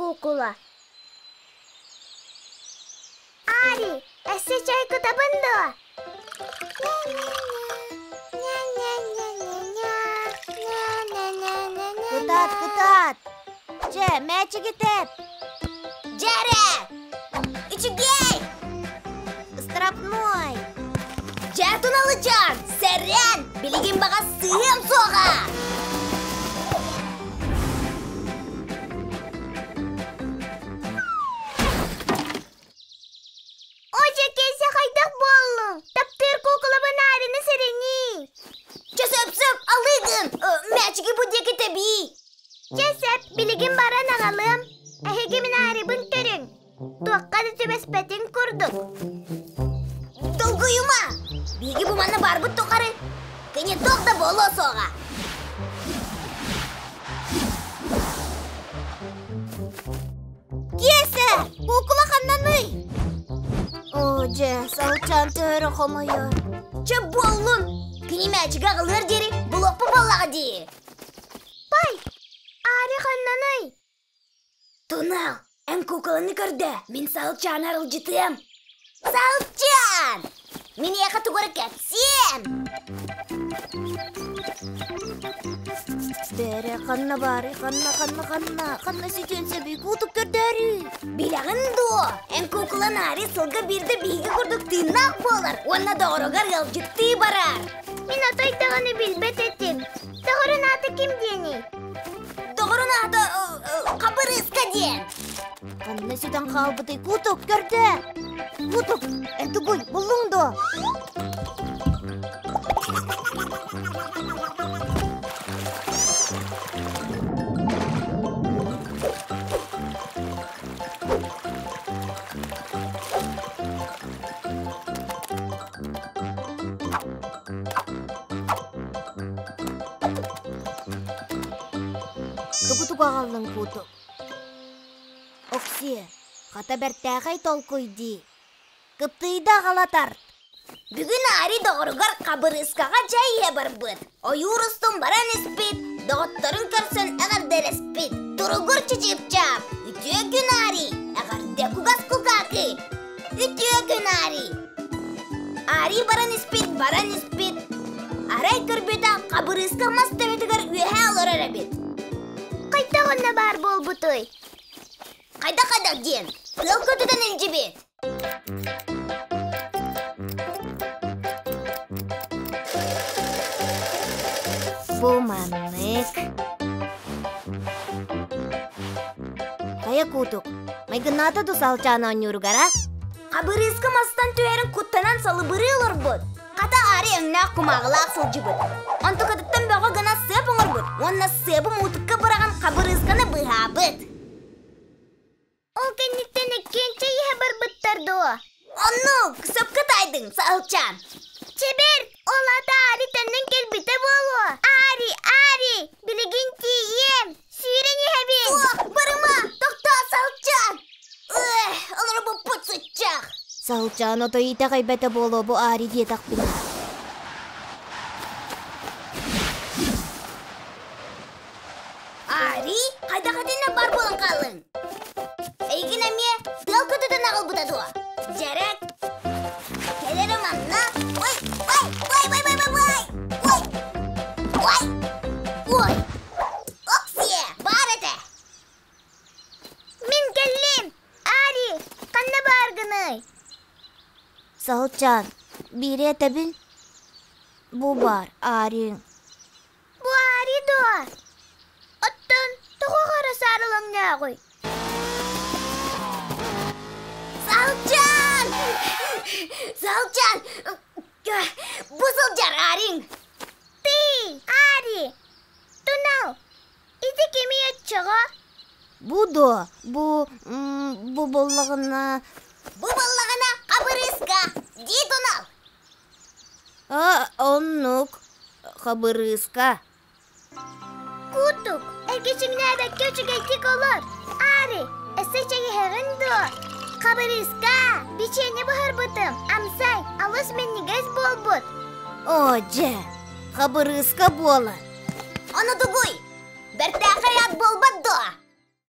куукула. Ари, өссө чай кутабын дуо? Кытаат, кытаат! Чэ, мээчиги тэп! Дьэрэ! Үчүгэй! Штрафной! Дьэ, туналычан! Сэрэн! Билигин баҕас сыһыам суоҕа! О, Кейси хайдах буоллуҥ? Таптыыр куукулабын Арины сэрэний. Чэ, сөп-сөп, алыыгын! Мээчиги бу диэки тэбии! Чэ, сөп, билигин баран аҕалыам. Эһиги мин Арибын көрүҥ. Туохха да түбэспэтин курдук. Долгуйума! Биһиги бу манна барбыт тухары кини туох да буолуо суоҕа. Киэсэ, куукула ханнаный? Оо, дьэ, салчаан төһөрө хомойор. Чэ буоллун! Кини мээчигэ аҕылыар диэри булуохпут буоллаҕа дии. Пай, Ари ханнаный? Тунал, эн куукуланы көрдө, мин Салчааны арылдьытыам. Салчаан! Миниэхэ тугу эрэ кэпсиэм! Бэрэ, ханна баарый, ханна, ханна, ханна, ханна сүтүөн сөбүй, куутук көрдөөрү. Билэҕин дуо, эн куукула наары сылга биирдэ биһиги курдук тыыннаах буолар уонна доҕоругар ыалдьыттыы барар. Мин отой даҕаны билбэт этим. Доҕорун аата ким диэний? Доҕорун аата Хабырыыска диэн. Ханна сүтэн хаалбытый Кутук көрдө. Кутук, эн тугуй, буллуҥ дуо? Тугу-тугу аҕаллыҥ, Куутук? Оксиэ, хата бэртээхэй толкуй дии. Кыптыыйда аҕала тарт. Бүгүн Ари доҕоругар хабырыыскаҕа чэй иһэ барбыт. Ойуур устун баран испит, доҕотторун көрсөн эҕэрдэлэспит. Туругур чычыпчаап, үтүө күн Ари, эҕэрдэ кугас кукаакы. Үтүө күн Ари. Ари баран испит, баран испит. Арай көрбүтэ хабырыыска мас төбөтүгэр үөһэ олорор эбит. Хайдах онно баар буолбутуй? Хайдах-хайдах диэн, тыал көтүтэн илдьибит. Бу маннык. Хайа куутук, майгыннаата ду салчаан оонньууругар, а? Хабырыыска мастан түһэрин куттанан салыбырыы олорбут. Хата аары өҥнөөх кумааҕылаах сылдьыбыт. Онтукатыттан бөҕө гына сыап оҥорбут уонна сыабы муутукка быраҕан хабырыысканы быыһаабыт. Ол кэнниттэн иккиэн чэй иһэ барбыттар дуо? Оннук, сөпкө таайдыҥ, Саһылчаан. Чэбэр, ол ата Ари төннөн кэлбитэ буолуо. Ари, Ари, билигин тиийиэм, сүүрэн иһэбин. Суох, барыма, тохтоо, Саһылчаан. Эх, олорбуппут сыччах. Саһылчаан ото итэҕэйбэтэ буолуо бу Ари диэтэхпинэ. Ари, хайдах итиннэ бар буолан хааллыҥ? Эйигин эмиэ тыал көтүтэн аҕалбыта дуо? Дьэрек, кэлэрэ манна. Ой, ой, ой, ой, ой, ой, ой, ой, ой, ой. Оксиэ, баар этэ. Мин кэллим. Ари, ханна бааргыный? Саһылчаан, биири этэбин. Бу баар, Ариҥ. Бу Ари дуо? Оттон тоҕо хара саарылаҥнааҕый? Саһылчаан! Саһылчаан! Бу сылдьар Ариҥ! Ты, Ари! Тунал, ити кимий оччоҕо? Бу дуо? Бу, бу буоллаҕына... Бу буоллаҕына хабырыыска! Дии Тунал! А, оннук, хабырыыска. Кутук, эргичиҥнээбэккэ үчүгэйдик олор. Ари, өссө чэйиһэҕин дуо? Хабырыыска, бичиэнньэ буһарбытым, амсай, алыс минньигэс буолбут. Оо, дьэ, хабырыыска буолар. Ону тугуй? Бэртээхэй ат буолбат дуо?